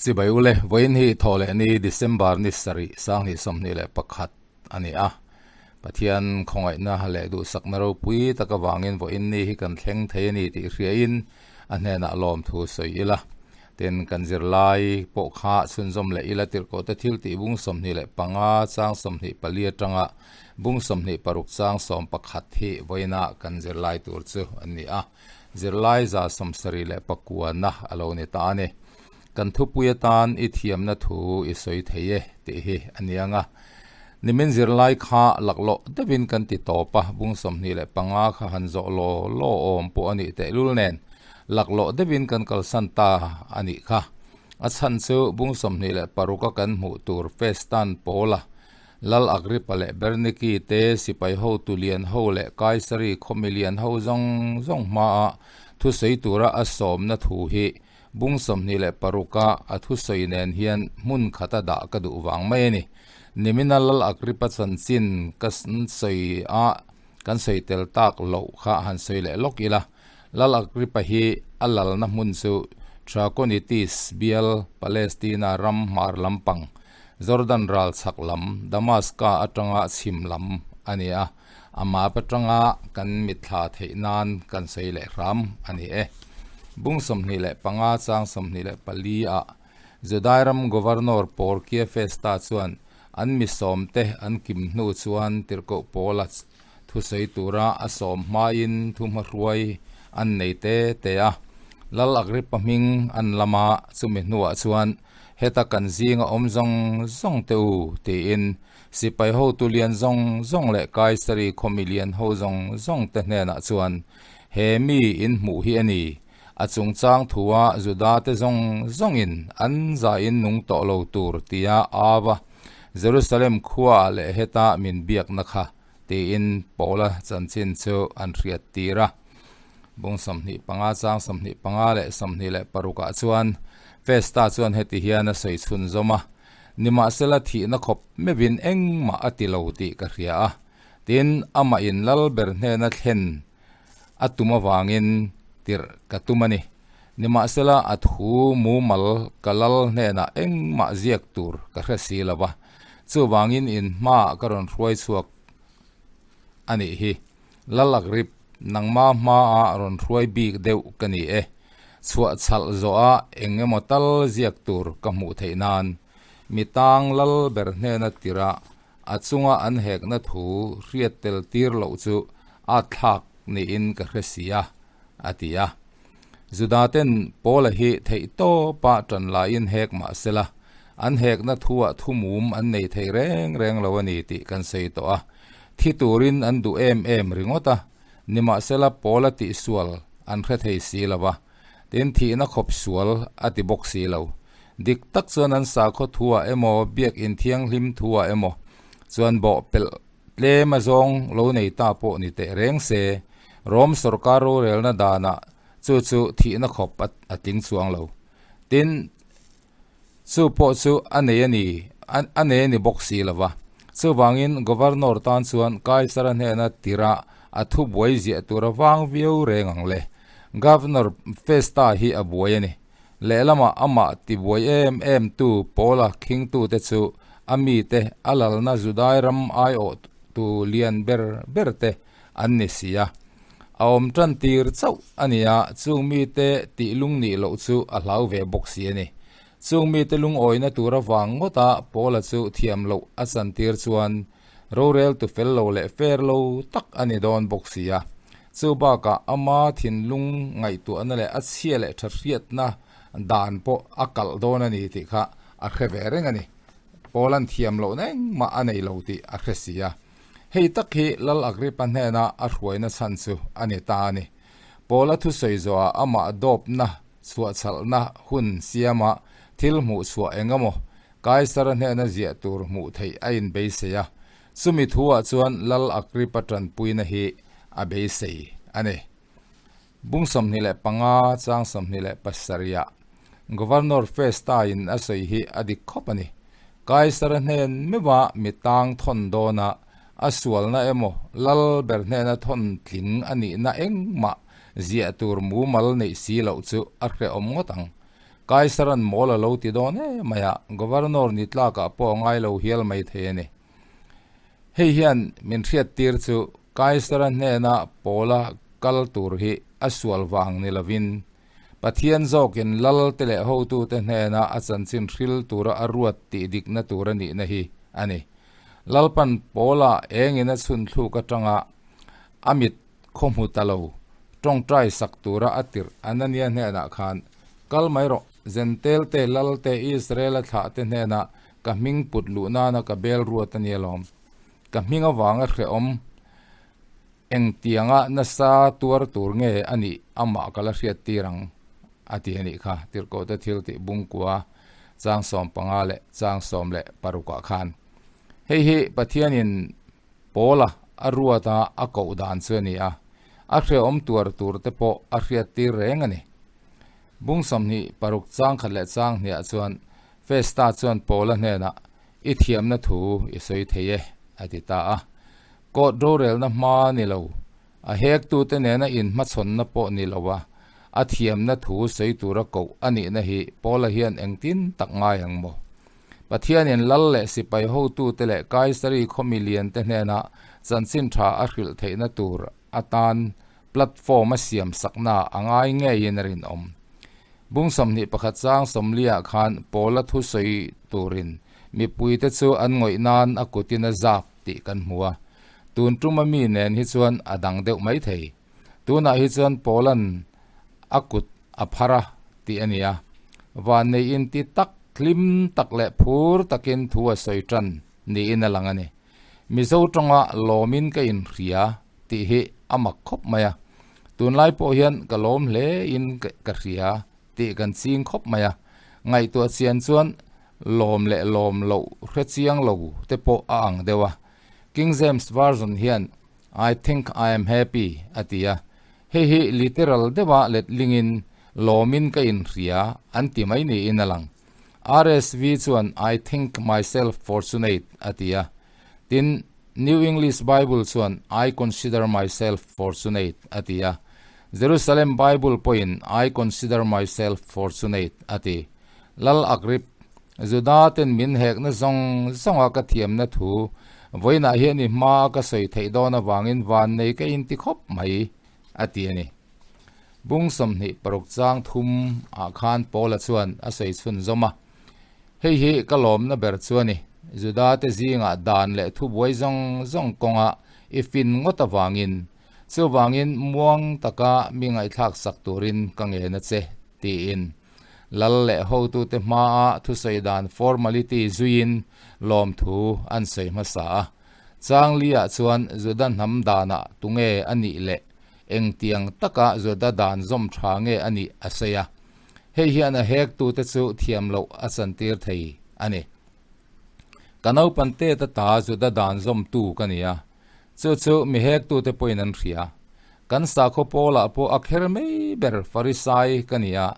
Chibai ule, vawiin hi thaw leh ni December ni sarih 2021 a ni a. Pathian khawngaihna leh duhsakna ropui tak avangin vawiin ni hi kan thleng thei a ni tih hriain a hnenah lawmthu sawi ila. Tin, kan zirlai pawh kha chhunzawm leh ila tirhkohte thil tih bung 25 chang 24 atanga bung 26 chang 11 hi vawiina kan zirlai tur chu a ni a. Zirlai 79 na a lo ni ta a ni. Kan thupui atan i thiamna thu i sawi thei e tih hi a ni ang a. Nimin zirlai kha laklawh deuhin kan ti tawp a, bung 25 kha han zawh law law awm pawh a nih tehlul nen laklawh deuhin kan kalsan ta a nih kha. A chhan chu bung 26 a kan hmuh tur Festan Paula Lal Agrippa leh Berniki te, sipai hotu lian ho leh Kaisari khawmi lian ho zawng zawng hmaah thusawi tura a sawmna thu hi bung 26 a a thusawi nen hian hmun khata dah ka duh vang mai a ni. Nimina Lal Agrippa chanchin ka sawi a kan sawi tel tak loh kha han sawi leh lawk ila. Lal Agrippa hi a lalna hmun chu Trachonitis bial Palestina ram hmar lampang Jordan ral chhak lam Damaska atanga chhim lam a ni a, a map atanga kan mitthla theih nan kan sawi leh hram a ni e. Bung 25 chang 24 ah Judai ram Governor Porkia Festa chuan an mi sawmte an kim hnu chuan tirhkoh Paula thusawi tura a sawm hmain thuhmahruai an nei te te a. Lal Agrippa hming an lam a, chumi hnuah chuan Heta kan zinga awm zawng zawng te u, tiin sipai hotu lian zawng zawng leh Kaisari khawmi lian ho zawng zawng te hnenah chuan, He mi in hmuh hi a ni, a chungchang thua Juda te zawng zawngin an zain nung tawh lo tur tia ava Jerusalem khuaah leh heta min biakna kha, tiin Paula chanchin chu an hriat tir a. Bung 25 chang 25 leh 26 ah chuan Festa chuan heti hian a sawi chhun zawm a, Nimahsela thihna khawp meuhin engmah a ti lo tih ka hria a, tin amah in lal ber hnena thlen a tum avangin tirh ka tum a ni. Nimahsela a thu mumal ka lal hnenah engmah ziak tur ka hre si lo va, chuvangin in hmaah ka rawn hruai chhuak a nih hi. Lal Agrip, nangma hmaah rawn hruai bik deuh ka ni e. Chhuah chhalh zawha eng emaw tal ziak tur ka hmuh theih nan, mi tang lal ber hnena tirah a chunga an hekna thu hriat tel tir loh chu a thlak niin ka hre si a, a ti a. Juda ten Paula hi theih tawpa tan laiin hek mah sela, an hekna thuah thu mum an nei thei reng reng lo a ni tih kan sawi tawh a. Thi turin an duh em em ringawt a, nimahsela Paula tihsual an hre thei si lo va, tin thihna khawp sual a ti bawk si lo. Dik tak chuan an sakhaw thuah emaw biak inthianghlim thuah emaw chuan bawhpelh Tlem a zawng lo nei ta pawh ni teh reng se, Rom sorkar rorelna danah chu chu thihna khawp a tling chuang lo. Tin, chu pawh chu a nei a ni, a nei a ni bawk si lo va. Chuvangin Governor tan chuan Kaisara hnena tirah a thu buai ziah tur a vang viau reng ang le. Governor Festa hi a buai a ni. Lehlamah amah tibuai em em tu Paula khingtute chu a mite a lalna Judai ram aiawhtu lian ber ber te an ni si a. A awm tan tir chauh a ni a, chung mite tih lung nih loh chu a hlau ve bawk si a ni. Chung mite lungawina tur avang ngawta Paula chu thiam loh a chan tir chuan Roreltu fel lo leh fair lo tak a ni dawn bawk si a. Chu bakah ama thinlung ngaihtuahna leh a chhia leh tha hriatna dan pawh a kalh dawn a ni tih kha a hre ve reng a ni. Paula'n thiam lohna engmah a nei lo tih a hre si a. Hei tak hi Lal Agrippa hnena a hruaina chhan chu a ni ta a ni. Paula thusawi zawhah amah dawpna chhuahchhalhna hun siama thil hmuh chhuah eng emaw Kaisara hnena ziah tur hmuh theih a inbeisei a, chumi thuah chuan Lal Agrippa tanpuina hi a beisei a ni. Bung 25 chang 27 ah Governor Festa-in a sawi hi a dik khawp a ni. Kaisara hnen meuha mi tang thawn dawna a sualna emaw Lal ber hnena thawn tling a nihna engmah ziah tur mumal neih si loh chu a hrehawm ngawt ang. Kaisaran mawl a lo ti dawn em mai a, Governor ni tlakah pawh a ngai lo hial mai thei a ni. Hei hian min hriattir chu Kaisara hnena Paula kal tur hi a sual vang ni lovin Pathian zawkin lal te leh hotute hnena a chanchin hril tura a ruat tih dikna tur a nihna hi a ni. Lalpan Paula engin a chhun thluk atanga a mit khaw hmu ta lo, tawngtai sak tura a tirh Anania hnenah khan, Kal mai rawh, Zentel te, Lal te, Israela thlah te hnenah ka hming put luh nana ka bel ruat a ni alawm. Ka hming avanga hrehawm Engtianga nasa tuar tur nge a nih amah ka la hriat tir ang a ti a nih kha, Tirhkohte thil tih bungkua chang 15 leh chang 16 ah khan. Hei hi Pathianin Paula a ruata a koh dan chu a ni a, a hrehawm tuar tur te pawh a hriat tir reng a ni. Bung 26 chang khat leh chang hniah chuan Festa chuan Paula hnenah, I thiamna thu i sawi thei e, a ti ta a. Court rorelna hma ni lo, a hektute nena inhmachhawnna pawh ni lo a, a thiamna thu sawi tura koh a nihna hi Paula hian engtin tak ngai ang maw? Pathianin lal leh sipai hotute leh Kaisari khaw miliante hnena chanchin tha a hrilh theihna tur atan platform a siam sakna a ngai ngeiin a rinawm. Bung 21 chang sawmliah khan Paula thu sawi turin mipuite chu an ngawih nan a kutin a zap tih kan hmu a, tun tuma mi nen hi chuan a dang deuh mai thei. Tunah hi chuan Paula'n a kut a phar a tih a ni a, vannei inti tak, hlim tak leh phur takin thu a sawi tan niin a lang a ni. Mizo tawnga lawmin ka inhria tih hi a mak khawp mai a, tunlai pawh hian ka lawm hle in ka hria tih kan ching khawp mai a, ngaihtuah chian chuan lawm leh lawm loh hre chiang lo te pawh a ang deuh a. King James Version hian I think I am happy a ti a, hei hi literal deuha letlingin lawmin ka inhria an ti mai niin a lang. RSV chuan I think myself fortunate a ti a, tin, New English Bible chuan I consider myself fortunate a ti a, Jerusalem Bible pawhin I consider myself fortunate a ti. Lal Agrip, Juda ten min hekna zawng zawnga ka thiamna thu vawiinah hian i hmaa ka sawi theih dawn avangin vannei ka inti khawp mai a ti a ni. Bung 26 chang thum ah khan Paula chuan a sawi chhun zawm a, Hei hi ka lawmna ber chu a ni, Juda te zingah dan leh thubuai zawng zawng kawnga i fin ngawt avangin, chuvangin muang taka mi ngaihthlak sak turin ka ngen a che, tiin lal leh hotute hmaa thusawi dan formality zuiin lawmthu an sawi hmasa a. Chang liah chuan Juda hnam danah tunge a nih leh Engtiang taka Juda dan zawm tha nge a nih a sawi a, hei hian a hektute chu thiam loh a chantir thei a ni. Ka naupan tet ata Juda dan zawmtu ka ni a, chu chu mi hektute pawhin an hria. Kan sakhaw pawlah pawh a kher mai ber Farisai ka ni a,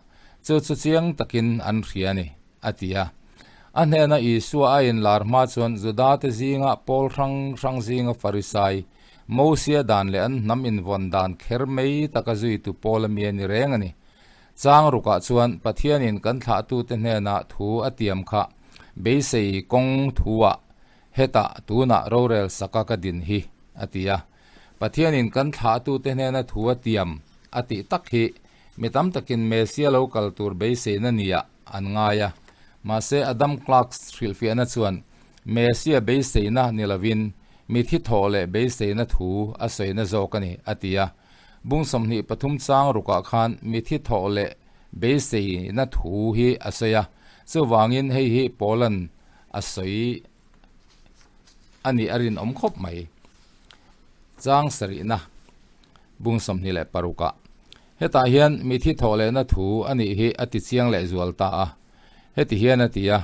chu chu chiang takin an hria a ni, a ti a. A hnena Isua a inlar hma chuan Judate zinga pawl hrang hrang zinga Farisai, Mosia dan leh an hnam invawn dan kher mai taka zuitu pawl a mi a ni reng a ni. Chang rukah chuan Pathianin kan thlahtute hnenah thu a tiam kha beisei kawng thuah hetah tunah rorel saka ka din hi, a ti a. Pathianin kan thlahtute hnena thu a tiam a tih tak hi mi tam takin Mesia lo kal tur beiseina niah an ngai a. Mahse Adam Clarke hrilhfiahna chuan Mesia beiseina ni lovin Mi thi thawh leh beiseina thu a sawina zawk a ni, a ti a. Bung 23 chang rukah khan mi thi thawh leh beiseina thu hi a sawi a, chuvangin hei hi Paula'n a sawi a nih a rinawm khawp mai. Chang sarihna, Bung 26 ah. Hetah hian mi thi thawh lehna thu a nih hi a ti chiang lehzual ta a. Heti hian a ti a.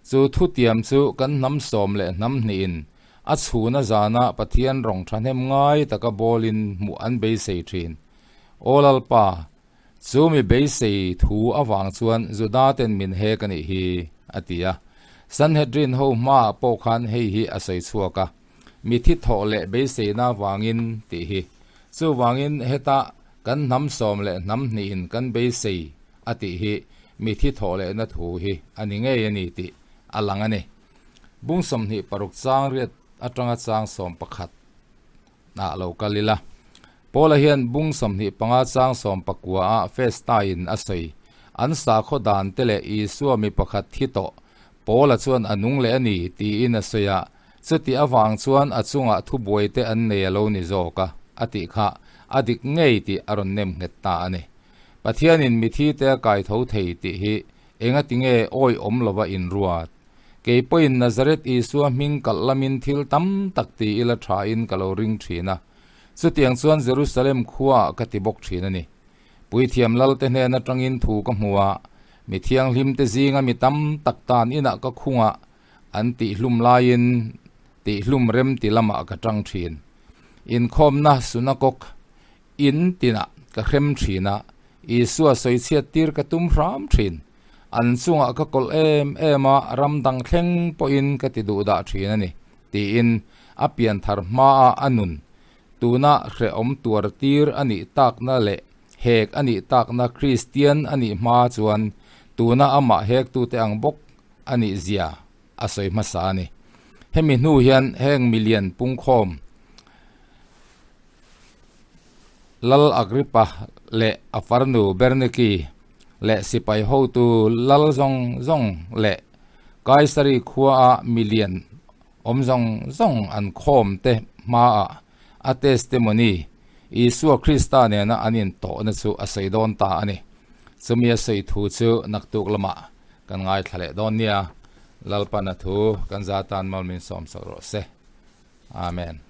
Chu thutiam chu kan hnam sawm leh hnam hnihin a chhuna zana Pathian rawng thahnem ngai taka bawlin hmuh an beisei thin. Aw Lalpa, chu mi beisei thu avang chuan Juda ten min hek a nih hi, a ti a. Sanhedrin ho hmaah pawh khan hei hi a sawi chhuak a, Mi thi thawh leh beiseina vangin tih hi. Chuvangin heta kan hnam sawm leh hnam hnihin kan beisei a tih hi. mithi thawh lehna thu hi a ni ngei a ni tih a lang a ni. Bung 26 chang riat atanga chang 11 ah lo kal ila. Paula hian bung 25 chang 19 ah Festa-in a sawi. An sakhaw dan te leh Isua mi pakhat thi tawh Paula chuan a nung leh a ni tiin a sawi a, chuti avang chuan a chungah thubuai te an nei a lo ni zawk a, a tih kha a dik ngei tih a rawn nem nghet ta a ni. Pathianin mithi te a kai tho thei tih hi engati nge awihawm lova inruat? Kei pawhin Nazareth Isua hming kalh lamin thil tam tak ti ila thain ka lo ring thin a, chutiang chuan Jerusalem khuaah ka ti bawk thin a ni. Puithiam Lalte hnen atangin thu ka hmu a, mi thianghlimte zinga mi tam tak tan inah ka khung a, an tihhlum laiin tihhlum rem ti lamah ka tang thin. Inkhawmna sunakawk in tinah ka hrem thin a, Isua sawichhiat tir ka tum hram thin. An chungah ka kawlh em em a, ram dang thleng pawhin ka ti duh dah thin a ni, tiin a pianthar hmaah a nun Tuna hrehawm tuar tir a nih takna leh hek a nih takna Kristian a nih hma chuan tuna amah hektute ang bawk a nih zia a sawi hmasa a ni. Hemi hnu hian heng milian pungkhawm Lal Agrippa leh a farnu Berniki leh sipai hotu lal zawng zawng leh Kaisari khuaa milian Awm zawng zawng an khawm te hmaah a testimony, Isua Krista nena an intawhna chu a sawi dawn ta a ni. Chumi a sawi thu chu naktuk lamah kan ngaithla leh dawn nia. Lalpan a thu kan za tan mal min sawm sak rawh se. Amen.